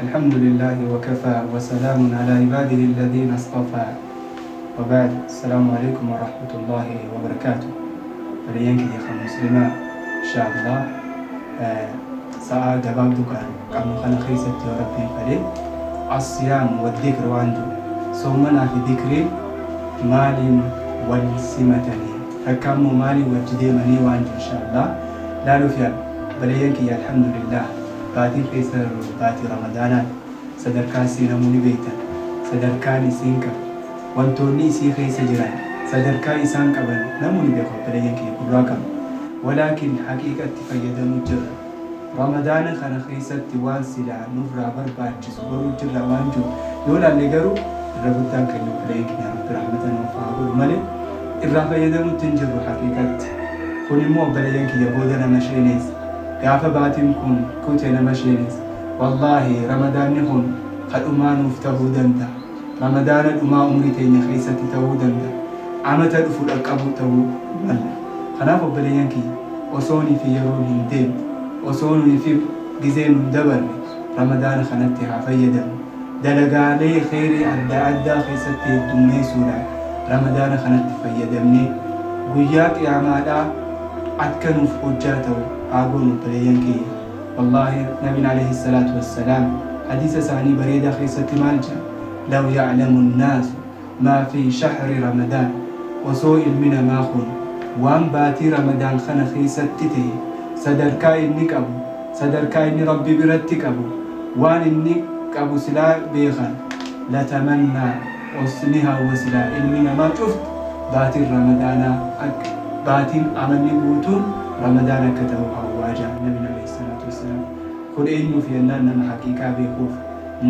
الحمد لله وكفى وسلام على عباده الذين اصطفى وبعد السلام عليكم ورحمة الله وبركاته. Obboleeyyan kiyya kan muslimaa, insha Allah sa'aa gabaabduu kan qabnu kana keessatti, yoo Rabbiin fedhe, الصيام والذكر waan jiru, soommanaa fi dhikriin maaliin wal simatanii takka immoo maaliin wajji deemanii waan jiru insha Allah laaluuf yaala. Obboleeyyan kiyya, alhamdulillah, baatiin keessa baatii Ramadaanaan sadarkaa isii namuu ni beektan. Sadarkaan isiin qabdu, wantoonni isii keessa jiran sadarkaa isaan qaban namuu ni beeku. Obboleeyyan kiyya, gurraa qabna, walaakin haqiiqatti fayyadamuu jirra? Ramadaana kana keessatti waan silaa nurraa barbaachisu godhuu jirra waan jiru yoo laalle garuu, irra guddaan keenya, obboleeyyan keenya, Rabbi rahmata nuuf haa godhu malee, irraa fayyadamutti hin jirru haqiiqatti. Kun immoo, obboleeyyan kiyya, booda nama sheeneessa. Gaafa baatiin kun kute nama sheeneessa. Wallaahi, Ramadaanni kun kadhumaa nuuf ta'uu danda'a. Ramadaana dhumaa umrii teenya keessatti ta'uu danda'a. Amata dhufu dhaqqabu ta'uu malla. Kanaaf, obboleeyyan kiyya, osoonii fi yeroon hin deemne, osoonii fi gizeen hin dabarre, Ramadaana kanatti haa fayyadamu. Dalagaalee kheyrii adda addaa keessatti heddummeessuudhaan Ramadaana kanatti fayyadamnee guyyaa qiyaamaadhaa akka nuuf hojjaa ta'u haa goonu, obboleeyyan kiyya. Wallaahi, nabiin عليه الصلاة والسلام hadiisa isaanii bareedaa keessatti maal jedha? لو يعلم الناس ما في شهر رمضان, osoo ilmi namaa kun waan baatii Ramadaan kana keessatti ta'e, sadarkaa inni qabu, sadarkaa inni Rabbi biratti qabu, waan inni qabu silaa beekan, لتمنى, osni hawwa silaa ilmi namaa cufti baatiin Ramadaanaa akka baatiin amanni guutuun Ramadaan akka ta'u hawwaa jaa nabiin عليه الصلاة والسلام. Kun eenyuuf yennaan, nama haqiiqaa beekuuf,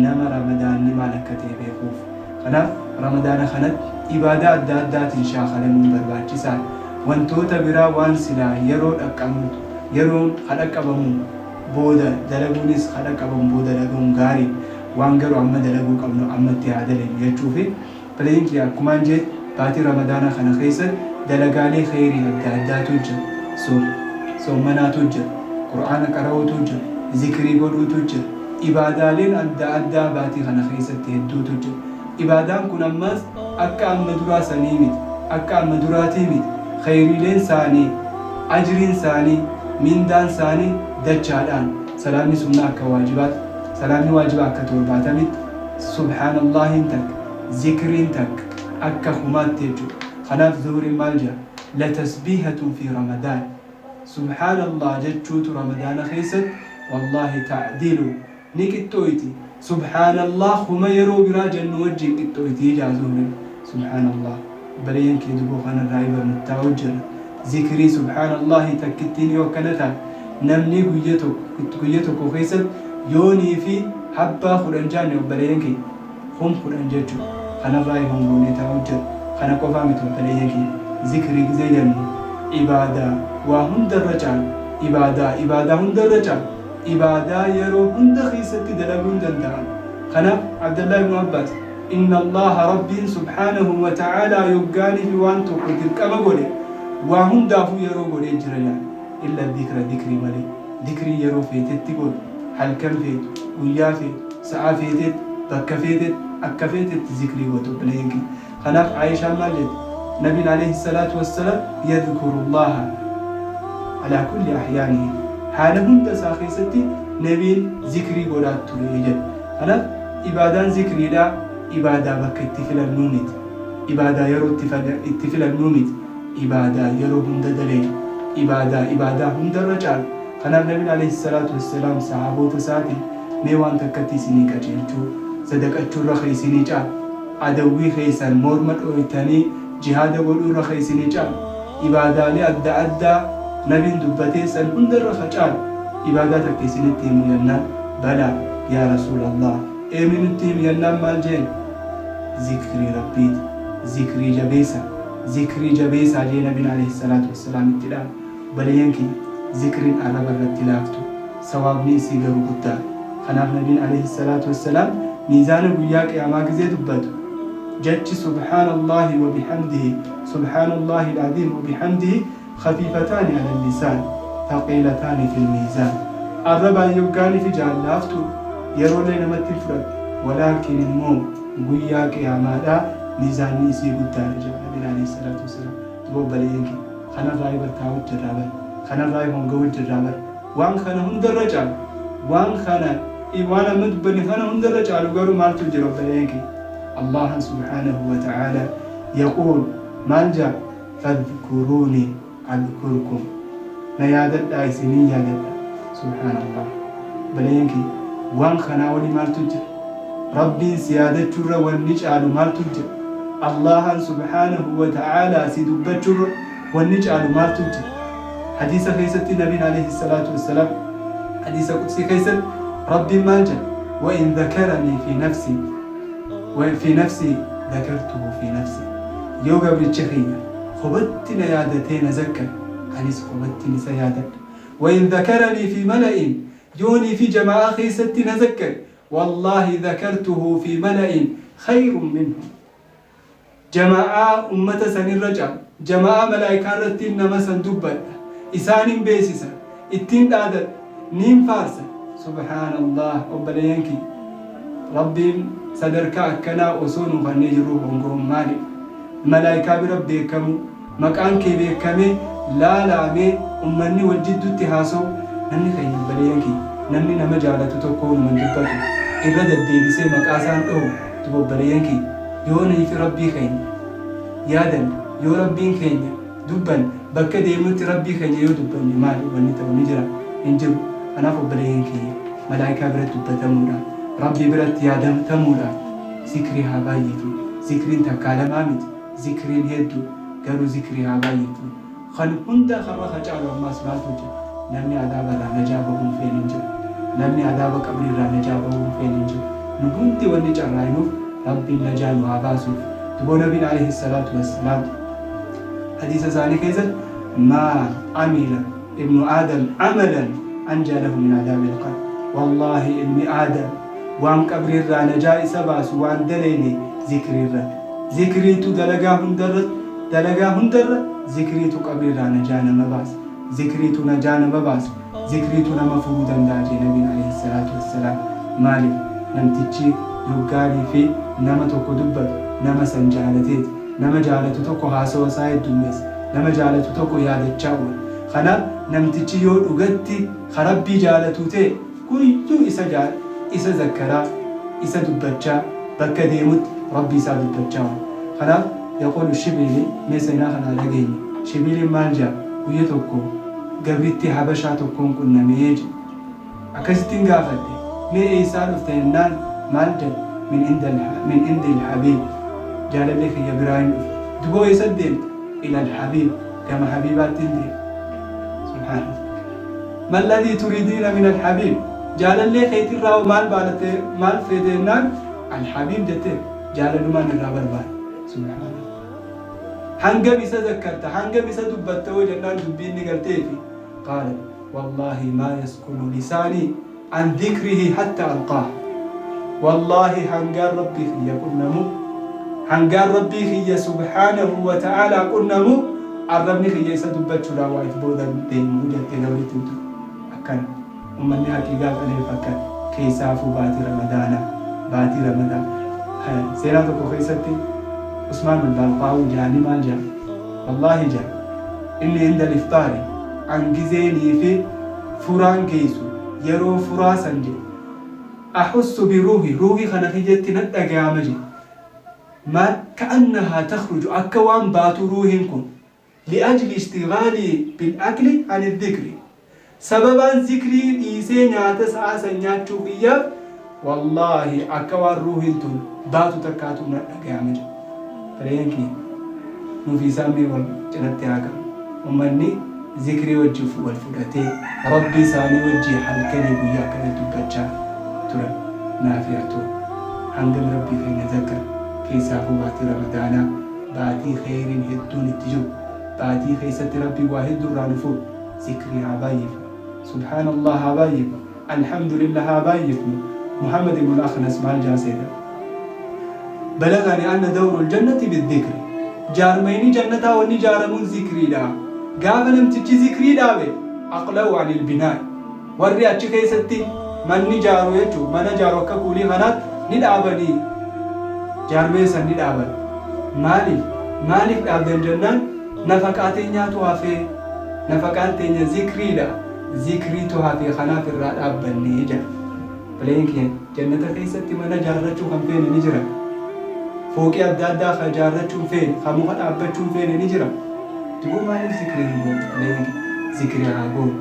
nama Ramadaanni maal akka ta'e beekuuf. Kanaaf Ramadaana kanatti ibaadaa adda addaatiin shaakalamuun barbaachisaadha. Wantoota biraa waan silaa yeroo dhaqqabnu, yeroon kadhaqqabamu booda dalaguunis, kadhaqqabamu booda dalaguun gaarii, waan garuu amma dalaguu qabnu ammatti haa dalagnu jechuufi. Obboleeyyan, akkumaan jee, baatii Ramadaanaa kana keessatti dalagaalee kheyrii adda addaatu jira. Soommanaatu jira, Qur'aana qara'uutu jira, zikrii godhuutu jira, ibaadaaleen adda addaa baatii kana keessatti hedduutu jira. Ibaadaan kun ammas akka amma duraa sanii miti, akka amma duraatii miti. Kheyriileen isaanii, ajriin isaanii, mindaan isaanii dachaadhaan. Salaanni sunnaa akka waajibaatti, salaanni waajibaa akka 70tti, subhaanallahiin takka, zikriin takka akka 1000tti jechuudha. Kanaaf Zuhriin maal jedha? لتسبيحة في رمضان, subhaanallah jechuutu Ramadaana keessatti, wallaahi, تعدل, ni qixxooyti, subhaanallah 1000 yeroo biraa jennu wajjin qixxooyti jaa Zuhriin. Subhaanallah, obboleeyyan kee, duboo kanarraa ibarnuttaa jira. Zikrii subhaanallahi takkittiin yoo akkana taate, namni guyya tokko guyya tokko keessatti yoonii fi habbaa 10 jaanne, obboleeyyan kee, 10,000 jechuudha. Kanarraa hongoonee taa'u jira. Kana qofaa miti, obboleeyyan kee. Zikrii gizee jennu ibaadaa waa hundarra caalu, ibaadaa ibaadaa hundarra caalu, ibaadaa yeroo hunda keessatti dalaguun danda'amu. Kanaaf Abdallah ibnu Abbaas, إن الله, Rabbiin سبحانه وتعالى, yoggaanii fi waan tokko dirqama godhe, waa hundaafuu yeroo godhee jira jedhan, إلا الذكر, dikrii malee. Dikrii yeroo feetetti godhu, halkan feetu, guyyaa feetu, sa'a feetetti, bakka feetetti, akka feetetti zikrii godhu, obboleeyyan kiyya. Kanaaf Aayishaan maal jette? Nabiin عليه الصلاة والسلام يذكر الله على كل أحيانه, haala hunda isaa keessatti nabiin zikrii godhaa ture jedhe. Kanaaf ibaadaan zikriidhaa ibaadaa bakka itti filannuu miti, ibaadaa yeroo itti filannuu miti, ibaadaa yeroo hunda daleenu, ibaadaa ibaadaa hundarra caalu. Kanaaf nabiin عليه الصلاة والسلام sahaboota isaatiin, mee waan takkatti isinii qajeelchuu, sadaqachuurra ka isinii caalu, adawwii keessan morma dhooytanii jihaada godhuurra ka isinii caalu, ibaadaalee adda addaa nabiin dubbatee san hundarra ka caalu ibaadaa takka isinitti himu jennaan, بلى يا رسول الله, eemi nutti himu jennaan, maal jeen? Zikrii Rabbiiti, zikrii jabeessa, zikrii jabeessaa jee nabiin عليه الصلاة والسلام itti dhaama. Obboleeyyan kiyya, zikriin arraba irratti laaftu, sawaabni isii garuu guddaa. Kanaaf nabiin عليه الصلاة والسلام miizaana guyyaa qiyaamaa gizee dubbatu, jechi سبحان الله وبحمده، سبحان الله العظيم وبحمده، خفيفتان على اللسان ثقيلتان في الميزان. Arrabaan yoggaanii fi jaallaaftu yeroolee namatti fudhatu. Walaakin immoo guyyaa qiyaamaadhaa miizaanni isii guddaadha jedha Nabiin alayhi salaatu wassalaam. Duba obboleeyyan keenya kanarraa bartaa'u jirraa bara. Kanarraa honga'u jirraa bara. Waan kana hundarra caalu, waan kana waan amma dubbanne kana hundarra caalu garuu maaltu jira obboleeyyan keenya? Allah subhaanahu wa ta'ala yaquul maal jaa? Fadhkuruuni adhkurkum. Na yaadadhaa isinii yaadadha. Subhaanallah. Obboleeyyan keenya waan kanaa olii maaltu jira? Rabbiin si yaadachuurra wanni caalu maaltu jira? Allahan subhaanahu wa ta'ala si dubbachuurra wanni caalu maaltu jira? Hadiisa keessatti Nabiin alayhi salaatu wassalaam hadiisa qudsii keessatti Rabbiin maal jedha? Wa in dhakaranii fi nafsi wa fi nafsi dhakartuhu fi nafsi. Yoo gabrichi kiyya kophatti na yaadatee na zakkare anis kophattiin isa yaadadha. Wa in dhakaranii fi mala'in yoonii fi jamaa'a keessatti na zakkare wallahi dhakartuhu fi mala'in khayrun minhum. Jama'aa ummata sanirra caalu, jama'aa malaayikaa irratti nama san dubbadha, isaanin beeksisa, ittiin dhaadadha, niin faarsa. Subhaanallah obboleeyyan kiyya. Rabbiin sadarkaa akkanaa osoo nu kannee jirruu hongoon maaliif? Malaayikaa bira beekamuu, maqaan kee beekamee laalaamee ummanni wal jidduutti haasa'u namni keenya obboleeyyan kiyya namni nama jaalatu tokko numan dubbatu irra deddeebisee maqaa isaan dhohu duba obboleeyyan kiyya yoo nuyi fi Rabbii keenya yaadan yoo Rabbiin keenya dubban bakka deemnutti Rabbii keenya yoo dubbanne maali wanni ta'u ni jira hin jiru. Kanaaf obboleeyyan kiyya malaayikaa biratti dubbatamuudha, Rabbii biratti yaadatamuudha zikrii haa baay'ifnu. Zikriin takkaa lamaa miti, zikriin hedduu, garuu zikrii haa baay'ifnu. Kan hunda karra ka caalu ammaas maaltu jira? Namni adaaba irraa najaa bahuu hin feene hin jiru. Namni adaaba qabrii irraa najaa bahuu hin feene hin jiru. Nu hundi wanni carraayinuuf Rabbiin najaa nu haa baasuuf. Duboo Nabiin alayhi salaatu wassalaam hadiisa isaanii keessatti maa amila ibnu aadam amalan anjaa lahu min adaabil qabr. Wallaahi ilmi aadam waan qabrii irraa najaa isa baasu waan daleene zikrii irratti. Zikriitu dalagaa hundarra dalagaa hundarra zikriitu qabrii irraa najaa nama baasa. Zikriitu najaa nama baasa. Zikriitu nama furuu danda'a jee Nabiin alayhi salaatu wassalaam. Maaliif namtichi yoggaanii fi nama tokko dubbatu nama san jaalateeti. Nama jaalatu tokko haasawa isaa heddummeessa. Nama jaalatu tokko yaadachaa oola. Kanaaf namtichi yoo dhugatti ka Rabbii jaalatuu ta'e guyyuu isa isa zakkaraa, isa dubbachaa bakka deemutti Rabbii isaa dubbachaa oola. Kanaaf yaquulu Shibiili mee seenaa kanaa dhageenya. Shibiiliin maal jedha? Guyya tokko gabritti Habashaa tokkoon qunnamee jedhe. Akkasittiin gaafadhe mee eessaa dhufte jennaan maal jedhe? Min indil habiib jaalalli kiyya biraa hin dhufe. Duboo eessa deemta? Ilal habiib gama habiibaatti hin deema. Subhaanallah. Malladii turiidiina min alhabiib jaalallee keetirraa maal baalatte maal feete jennaan alhabiib jettee jaalalumaan irraa barbaada. Subhaanallah. Hangam isa zakkarta hangam isa dubbatta hoo jennaan dubbiin ni galteefi. Qaala wallaahi maa yaskunu lisaanii an dhikrihi hatta alqaah. Wallaahi hangaan Rabbii kiyya qunnamu, hangaan Rabbii kiyya subhaanahu wa ta'aalaa qunnamu arrabni kiyya isa dubbachuudhaan waa if booda deemu jette gabrittiin tun. Akkana ummanni haqiiqaa qaleef akkana keessaafuu baatii Ramadaanaa baatii Ramadaan. Seenaa tokko keessatti Usmaan al-Balqaawii jaanii maal jedha? Wallaahi jedha inni inda al-iftaari an gizeenii fi furaan geessu yeroo furaa san jedhe ahussu bi ruuhi ruuhi kana kiyyatti na dhagayama jedhe maal ka'annahaa takhruju akka waan baatu ruuhiin kun li'ajli ishtighaalii bil akli ani dhikri sababaan zikrii dhiisee nyaata sa'aa san nyaachuu kiyyaaf wallaahi akka waan ruuhiin tun baatu takkaatu na dhagayama jedhe. Obboleeyyan kiyya nuufi isaan mee wal cinatti haa qabnu. Ummanni zikrii wajji wal fudhatee Rabbii isaanii wajji halkanii guyyaa akkana dubbachaa turan. Naafi atoo hangam Rabbii keenya zakkar keessaafuu baatii Ramadaanaa baatii kheyriin hedduun itti jiru baatii keessatti Rabbiin waa hedduu irraa nu fuudhu zikrii haa baay'ifnu. Subhaanallah haa baay'ifnu. Alhamdulillah haa baay'ifnu. Muhammad ibn al-Akhnas maal jaa seeta? Balagani anna dawrul jannati bidhikri. Jaarmayni jannataa wanni jaaramuun zikriidha. Gaafa namtichi zikrii dhaabe aqla'u anil binaa'i. Warri achi keessatti manni jaaru jechuun mana jaaru akka kuulii kanaatti ni dhaabanii, jaarmee san ni dhaaban. Maaliif? Maaliif dhaabdan jennaan, nafaqaa teenyaatu hafee, nafaqaan teenya zikriidha, zikriitu hafee, kanaaf irraa dhaabbannee jedha. Bileen keenya jannata keessatti mana jaarrachuu kan feene ni jira. Fooqii adda addaa kan jaarrachuu hin feene, kan muka dhaabbachuu hin feene ni jira. Duuba maaliif zikrii hin goonu? Bileen zikrii haa goonu.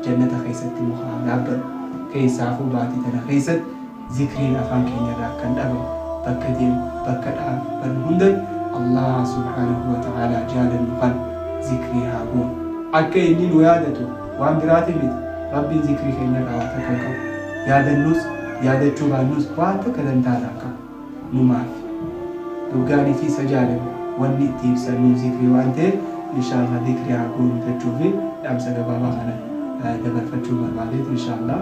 Jannata keessatti muka haa dhaabbannu. Keessaafuu baatii tana keessatti zikriin afaan keenya irraa akka hin dhabamne, bakka deemnu, bakka dhaabbannu hundatti Allah subhaanahu wa ta'aalaa jaalannu kana zikrii haa goonu. Akka inni nu yaadatu waan biraati miti. Rabbiin zikrii keenya irraa waa takka hin qabu. Yaadannus yaadachuu baannus waa takka dantaa irraa hin qabu. Numaaf dhugaanii fi isa jaalannu wanni itti ibsannu zikrii waan ta'eef, inshallah zikrii haa goonu jechuu fi dhaamsa gabaabaa kana dabarfachuu barbaadeet, inshallah.